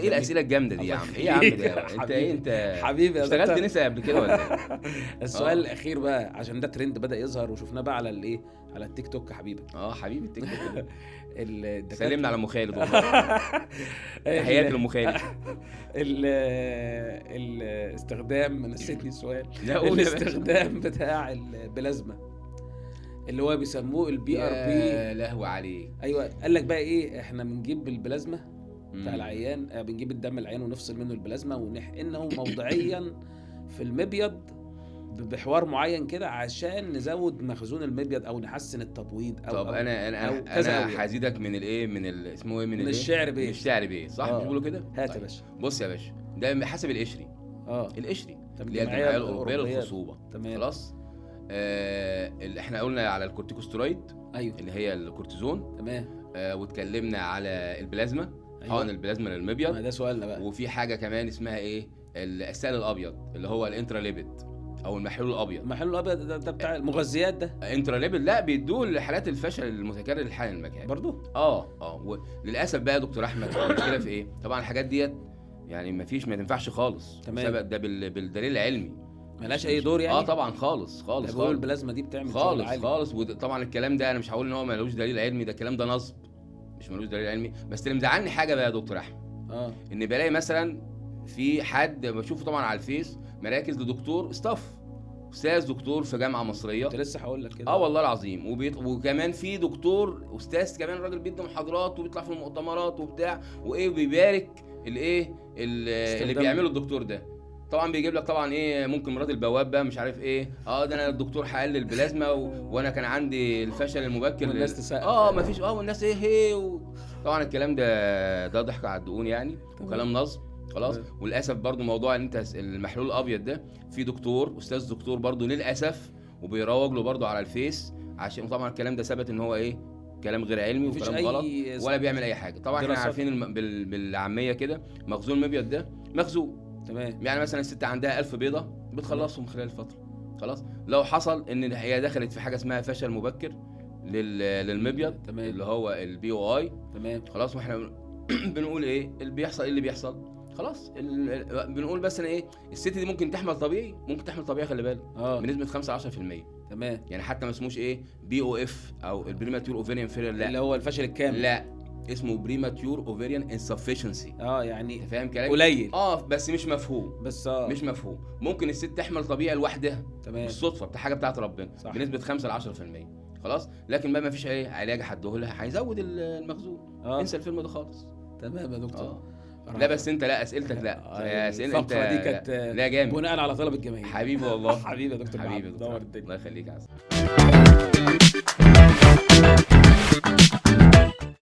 ايه الاسئلة الجامدة دي يا الله عم؟ ايه يا عم ده؟ يخليك. انت ايه انت؟ حبيبي يا اشتغلت دكتور. نسا قبل كده ولا ايه؟ السؤال الاخير بقى، عشان ده ترند بدا يظهر وشفناه بقى على الايه، على التيك توك يا حبيبي. اه حبيبي التيك توك ده. الدكاترة سلمنا على ام خالد والله، تحياتي لام خالد. الاستخدام، نسيتني السؤال. لا قول يا باشا. الاستخدام بتاع البلازما اللي هو بيسموه ال PRP. يا لهوي عليك. ايوه، قال لك بقى ايه، احنا بنجيب البلازما بتاع العيان، بنجيب الدم العيان ونفصل منه البلازما ونحقنه موضعيا في المبيض بحوار معين كده عشان نزود مخزون المبيض او نحسن التبويض او طب أو انا أو انا كذا انا أوي. هزيدك من الايه، من اسمه ايه، من من الإيه؟ الشعر من بيت. الشعر بيه، صح؟ آه. مش بيقولوا كده؟ هات يا طيب. باشا. بص يا باشا، ده حسب ال ESHRE. ال ESHRE طب اللي هي الجمعية الاوروبية للخصوبه. تمام. خلاص، اللي احنا قلنا على الكورتيكوسترويد اللي هي الكورتيزون. واتكلمنا على البلازما، حقن البلازما للمبيض. ما ده سؤالنا بقى. وفي حاجة كمان اسمها ايه، السائل الابيض اللي هو ال Intralipid او المحلول الابيض. المحلول الابيض ده بتاع المغذيات ده؟ Intralipid، لا، بيدوه لحالات الفشل المتكرر للحقن المجهري. برضو؟ اه، وللاسف بقى يا دكتور احمد، المشكلة في ايه؟ طبعا الحاجات ديت يعني ما فيش، ما تنفعش خالص. سبق ده بالدليل العلمي. ملهاش اي دور يعني؟ اه طبعا، خالص خالص. ده بيقولوا خالص. البلازما دي بتعمل شغل خالص عالي. خالص. وطبعا الكلام ده انا مش هقول ان هو ملوش دليل علمي، ده الكلام ده نصب، مش ملوش دليل علمي. بس اللي مزعلني حاجة بقى يا دكتور احمد، ان بلاقي مثلا في حد بشوفه طبعا على الفيس، مراكز لدكتور staff، استاذ دكتور في جامعه مصرية. كنت لسه هقول لك كده. اه والله العظيم. وكمان في دكتور استاذ كمان، راجل بيدي محاضرات وبيطلع في المؤتمرات وبتاع وايه، وبيبارك الايه اللي استخدام. بيعمله الدكتور ده. طبعا بيجيب لك طبعا ايه، ممكن مرات البواب بقى مش عارف ايه، ده انا الدكتور هقلل البلازما وانا كان عندي الفشل المبكر والناس تسقف. مفيش، والناس ايه هي طبعا الكلام ده ضحك على الدقون يعني، وكلام نصب خلاص. وللاسف برضو موضوع ان انت المحلول الابيض ده، في دكتور استاذ دكتور برضو للاسف وبيروج له برضو على الفيس، عشان طبعا الكلام ده ثبت ان هو ايه، كلام غير علمي مفيش وكلام أي غلط ولا بيعمل اي حاجة. طبعا احنا دراسات. عارفين بالعامية كده، مخزون المبيض ده مخزون. يعني مثلا الست عندها 1000 بيضة بتخلصهم خلال فترة، خلاص. لو حصل ان هي دخلت في حاجة اسمها فشل مبكر للمبيض، اللي هو ال POI. خلاص، واحنا بنقول ايه اللي بيحصل، ايه اللي بيحصل؟ خلاص، بنقول بس ان ايه، الست دي ممكن تحمل طبيعي، ممكن تحمل طبيعي، خلي بالك، بنسبة 5 10%. يعني حتى ما اسموش ايه POF او ال premature ovarian failure، لا، اللي هو الفشل الكامل. لا، اسمه premature ovarian insufficiency. يعني انت فاهم كلامي؟ قليل. بس مش مفهوم. بس مش مفهوم. ممكن الست تحمل طبيعي لوحدها. بالصدفة، بتاع حاجة بتاعت ربنا. بنسبة 5 ل 10%، خلاص. لكن بقى ما فيش ايه علاج هديه لها هيزود المخزون. انسى الفيلم ده خالص. تمام يا دكتور. لا بس انت، لا اسئلتك، لا اسئلة انت الفقرة دي كانت لا جامد. بناء على طلب الجماهير. حبيبي والله. حبيبي يا دكتور حبيبي يا محمد، دكتور. نور الدنيا. الله يخليك يا عسل.